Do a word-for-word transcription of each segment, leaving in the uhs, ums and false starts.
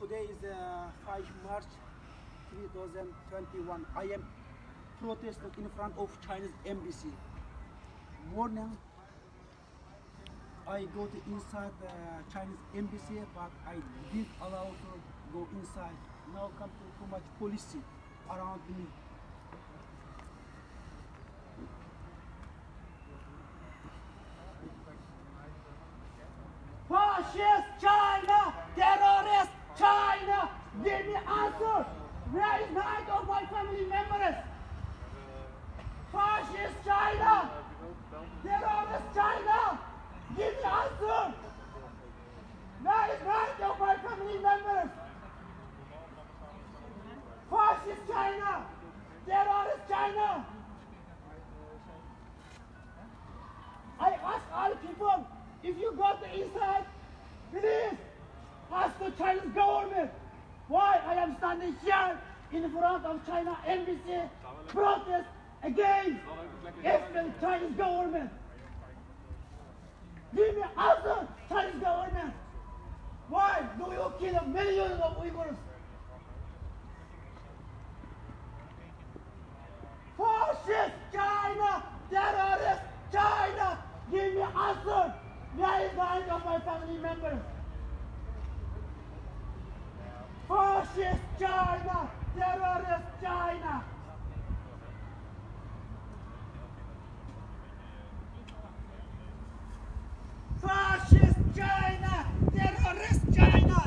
Today is uh, five March two thousand twenty-one. I am protesting in front of Chinese embassy. Morning, I go to inside the Chinese embassy, but I didn't allow to go inside. Now come to too much police around me. Fascist China, terrorist China, give me answer. Where is nine of my family members? Fascist China, terrorist China, give me answer. Where is nine of my family members? Fascist China, terrorist China. I ask all people, if you go to inside, please ask the Chinese government why I am standing here in front of China embassy protest against the Chinese government. Give me answer, Chinese government. Why do you kill millions of Uyghurs? Fascist China, terrorist China, give me answer. Where is the right of my family members? Fascist China, terrorist China. Fascist China, terrorist China.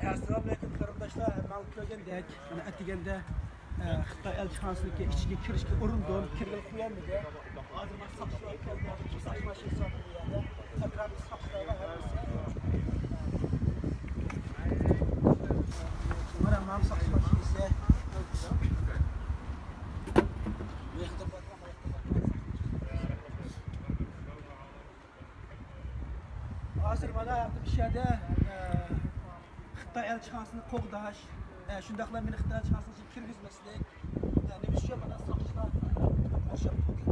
ئەسسالامۇئەلەيكۇم قېرىنداشلار، ھەممەڭلار كۆرگەندەك، مانا ئەتىگەندە، ئە، خىتاي ئەلچىخانىسىنىڭكى ئىچىگە كىرىشكە ئۇرۇندۇم، كىرگىلى قويالمىدى. ھازىر مانا ساقچىلار كەلدى، ھازىر ساقچىلار شۇ ھېسابتا بۇ يەردە. ئەتراپتا ساقچىلار بار ھەممىسى. مانا، مانا ساقچىلار شۇ يەردە. ھازىر مانا بۇ يەردە، ئە، خىتاي ئەلچىخانىسىنى قوغداش، ئە، شۇنداقلا مېنى خىتاي ئەلچىخانىسىنىڭ ئىچىگە كىرگۈزمەسلىك. ئە، نېمە ئۈچۈن مانا ساقچىلار قورشاپ تۇردى؟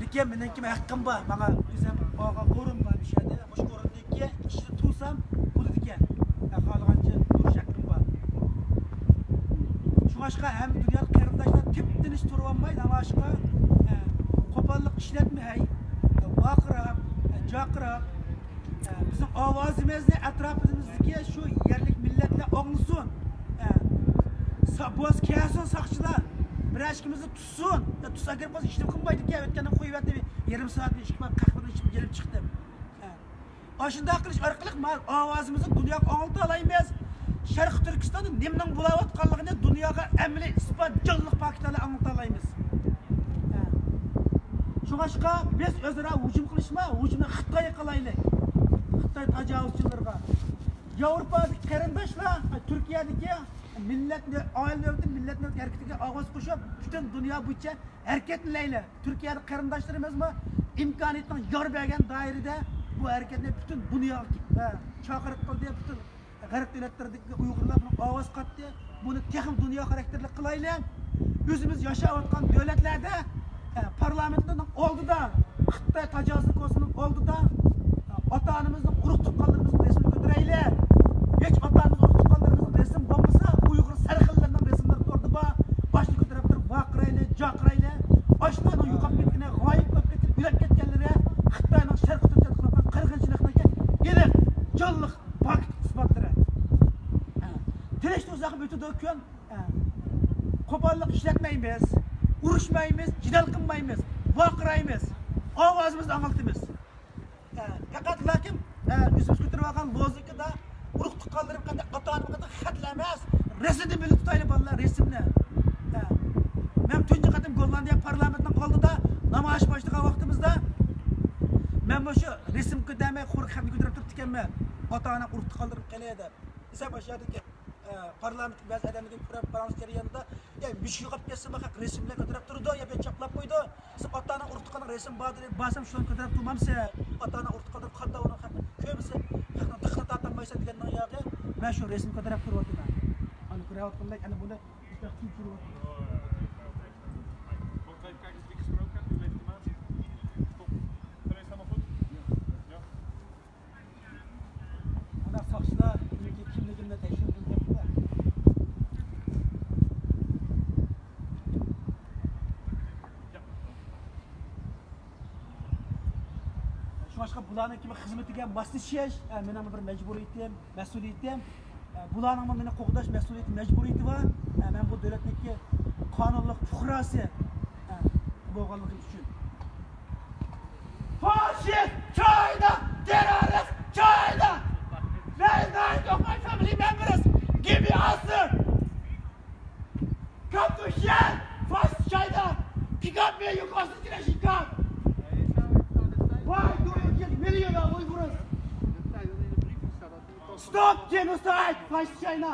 لېكىن مېنىڭكى ھەققىم بار، ماڭا ئۆزۈم ئالغان ئورۇن بار مۇشۇ يەردە. مۇشۇ ئورۇندىكى ئىچىدە تۇرسام بولىدىكەن. ئە، خالىغانچە تۇرۇش ھەققىم بار. شۇڭاشقا ھەممە دۇنيادا قېرىنداشلار تىپ-تىنچ تۇرۇۋالماي، ناماشقا، ئە، قوپاللىق ئىشلەتمەي، ۋارقىراپ، ئە، جارقىراپ، ئە، بىزنىڭ ئاۋازىمىزنى ئەتراپىمىزدىكى شۇ يەرلىك مىللەتلەر ئاڭلىسۇن. ئە، سا-، بوس كەلسۇن ساقچىلار، بىر ئىككىمىزنى تۇتسۇن. ئە، تۇتسا ئەگەر بولسا ھېچنېمە قىلمايدىكەن، ئۆتكەندە قويۇۋەتتى، يېرىم سائەتنى ئىچىپ، مەن قەھۋىنى ئىچىپ يېنىپ چىقتىم. ئە، ئاشۇنداق قىلىش ئارقىلىق ما-، ئاۋازىمىزنى دۇنياغا ئاڭلىتالايمىز. شەرقىي تۈركىستاندا نېمىنىڭ بولاۋاتقانلىقىنى دۇنياغا ئەمەلىي ئىسپات، جانلىق پاكىتلار بىلەن ئاڭلىتالايمىز. شۇڭاشقا بىز ئۆزئارا ھۇجۇم قىلىشما، ھۇجۇمنى خىتايغا قىلايلى. خىتاي تاجاۋۇزچىلىرىغا. ياۋروپادىكى قېرىنداشلار، تۈركىيەدىكى مىللەت، ئائىلە نۆۋىتى، مىللەت نۆۋىتى ھەرىكىتىگە ئاۋاز قوشۇپ، پۈتۈن دۇنيا بويىچە ھەرىكەتلەيلى. تۈركىيەدە قېرىنداشلىرىمىزمۇ ئىمكانىيەتنىڭ يار بەرگەن دائىرىدە بۇ ھەرىكەتنى پۈتۈن دۇنياغا، ھە، چاقىرىق قىلدى، پۈتۈن غەرب دۆلەتلىرىدىكى ئۇيغۇرلار بۇنىڭغا ئاۋاز قاتتى. بۇنى تېخىمۇ دۇنيا خاراكتېرلىك قىلايلى. ئۆزىمىز ياشاۋاتقان دۆلەتلەردە، ھە، پارلامېنتنىڭ ئالدىدا، خىتاي تاجاۋۇزچىلىق كونسۇلىنىڭ ئالدىدا، ھە، ئاتا-ئانىمىزنىڭ، ئۇرۇق-تۇغقانلىرىمىزنىڭ رەسىمىنى كۆتۈرەيلى. ھېچ ئاتا-ئانىمىز، ئۇرۇق-تۇغقانلىرىمىزنىڭ رەسىمى بولمىسا، ئۇيغۇر سەرخىللىرىنىڭ رەسىملىرى توردىمۇ بار. باشنى كۆتۈرۈپ تۇرۇپ ۋارقىرايلى، جارقىرايلى. ئاشۇلارنىڭ يوقاپ كەتكىنى، غايىب بولۇپ كەتكىنى، ئۆلۈپ كەتكەنلىرى خىتاينىڭ شەرقىي تۈركىيەدە قىلىۋاتقان قىرغىنچىلىقنىڭكى ئېنىق، جانلىق پاكىت ئىسپاتلىرى. تىنچ تۇرساقمۇ ئۆتىدۇ كۈن. قوپاللىق ئىشلەتمەيمىز، ئۇرۇشمايمىز، جېدەل قىلمايمىز، ۋارقىرايمىز، ئاۋازىمىزنى ئاڭلىتىمىز. ئە، پەقەت لاكىن، ئە، ئۆزىمىز كۆتۈرۈۋالغان لوزۇنكىدا ئۇرۇق تۇغقانلىرىم قانداق، ئاتا-ئانام قانداق خەتلەر ئەمەس، رەسىمنى بىللە تۇتايلى بالىلار، رەسىمنى. ئە، مەن تۇنجى قېتىم گوللاندىيە پارلامېنتىنىڭ ئالدىدا نامايىش باشلىغان ۋاقتىمىزدا مەن مۇشۇ رەسىم كۆتەرمەي، قۇرۇق خەتنى كۆتۈرۈپ تۇرۇپتىكەنمەن. ئاتا-ئانام، ئۇرۇق تۇغقانلىرىم قېنى دەپ. دېسەم، ئاشۇ يەردىكى، ئە، پارلامېنتتىكى بەزى ئادەملەرگە كۆرۈپ، پاراڭلىشىپ جەريانىدا، يا مۈشۈك يوقاپ كەتسىمۇ خەق رەسىملەر كۆتۈرۈپ تۇرىدۇ، يا بىر چاپلاپ قويىدۇ. سىز ئاتا-ئانا، ئۇرۇق-تۇغقاننىڭ رەسىمى بار دەپ بارسام، شۇلارنى كۆتۈرۈپ تۇرمامسىز؟ ئاتا-ئانا، ئۇرۇق-تۇغقانلار قانداق ئۇنىڭ خەقنى كۆرمىسە، خەقنىڭ دىققىتىنى تارتالمايسەن دېگەننىڭ ياقى. مەن شۇ رەسىمنى كۆتۈرۈپ تۇرۇۋاتىمەن. ئانا كۆرۈۋاتقىنىدەك، ئەنە بۇنى Mag ik even kijken of ik gesproken heb? Uw legitimatie? Top. Verder is het allemaal goed? Ja. مانا ساقچىلار مېنىڭكى كىملىكىمنى تەكشۈرۈپ كەپتۇ. شۇڭلاشقا بۇلارنىڭكى خىزمىتىگە ماسلىشىش، ئە، مېنىڭ بىر مەجبۇرىيىتىم، مەسئۇلىيىتىم. ئە، بۇلارنىڭمۇ مېنى قوغداش مەسئۇلىيىتى، مەجبۇرىيىتى بار. ئە، مەن بۇ دۆلەتنىڭكى قانۇنلۇق پۇقراسى، ئە، بولغانلىقىم ئۈچۈن. فاشىست چاينا! تېررورىست چاينا! Wer ist ein doch mein Family Members? Gib mir Asse! Komm du her! Fast China! Pick up mir, you concentration camp! Why do you kill million of Uyghurs? Stop genocide, Fast China!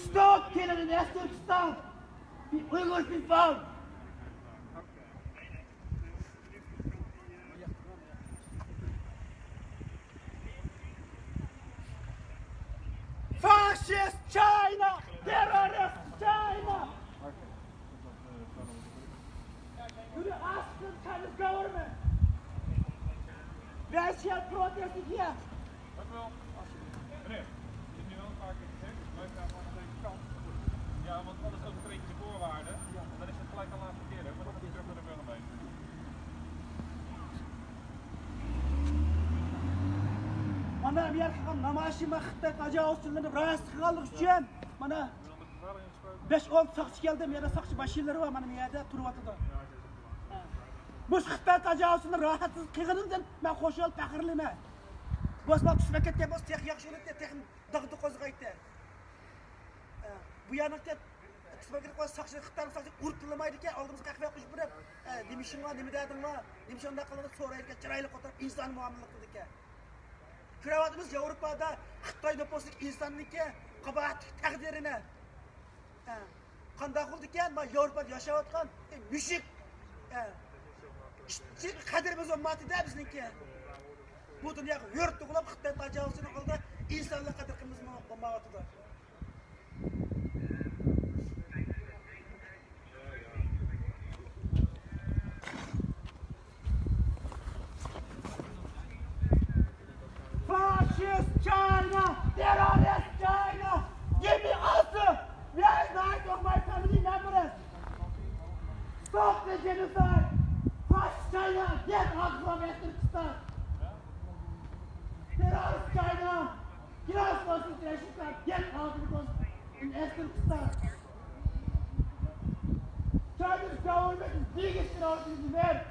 Stop killing in East Turkestan! The Uyghur people! Fascist China! Terrorist China! Do you ask the Chinese government? They shall protest here. Dank u wel. Meneer, je hebt nu wel een paar keer gezegd, dus blijf daar maar aan deze kant. Ja, want anders loopt het een beetje de voorwaarden. Dan is het gelijk al laatste keer, hè. Maar dan moet je terug naar de burgemeester. مانا بۇ يەردە قىلغان نامايىشىم خىتاي تاجاۋۇزچىلىرىنى راست قىلغانلىقى ئۈچۈن مانا بەش ئون ساقچى كەلدى. بۇ يەردە ساقچى ماشىنىلىرى بار، مانا بۇ يەردە تۇرۇۋاتىدۇ. مۇشۇ خىتاي تاجاۋۇزچىلىرىنى راھەتسىز قىلغىنىمدىن مەن خۇشال، پەخىرلىنىمەن. بولسا تۈسمەپ كەتكەن بولسا تېخى ياخشى بولاتتى، تېخى داغدۇ قوزغايتتى. بۇ يەرنىڭكى تۈسمەپ كەتكەن ساقچى، خىتاينىڭ ساقچى ئۇرۇپ تىللىمايدىكەن، ئالدىمىزغا قەھۋە قويۇپ بېرىپ، نېمە ئىشىڭ بار، نېمە دەردىڭ بار، نېمە ئىشىڭ بار قىلىدۇ، سورايدىكەن، چىرايلىق ئولتۇرۇپ ئىنسانىي مۇئامىلە قىلىدىكەن. كۆرۈۋاتىمىز ياۋروپادا خىتاي نوپۇسلۇق ئىنساننىڭكى قاباھەتلىك تەقدىرىنى. ھە. قانداق بولىدىكەن، ما ياۋروپادا ياشاۋاتقان، ئە، مۈشۈك. ھە. ئىشچىلىك قەدرىمىز بولمايتتى-دە بىزنىڭكى. بۇ دۇنياغا ھۆر تۇغۇلۇپ، خىتاي تاجاۋۇزچىنىڭ ئالدىدا ئىنسانلىق قەدرىمىز بولمايۋاتىدۇ. Fascist China! Terrorist China! Give me answer! Where is the right of my family members? Stop the genocide! Fascist China! Get out from Western Turkestan! Terrorist China! Get out from Western Turkestan! Get out from Western Turkestan! Chinese government is biggest terrorist in the world!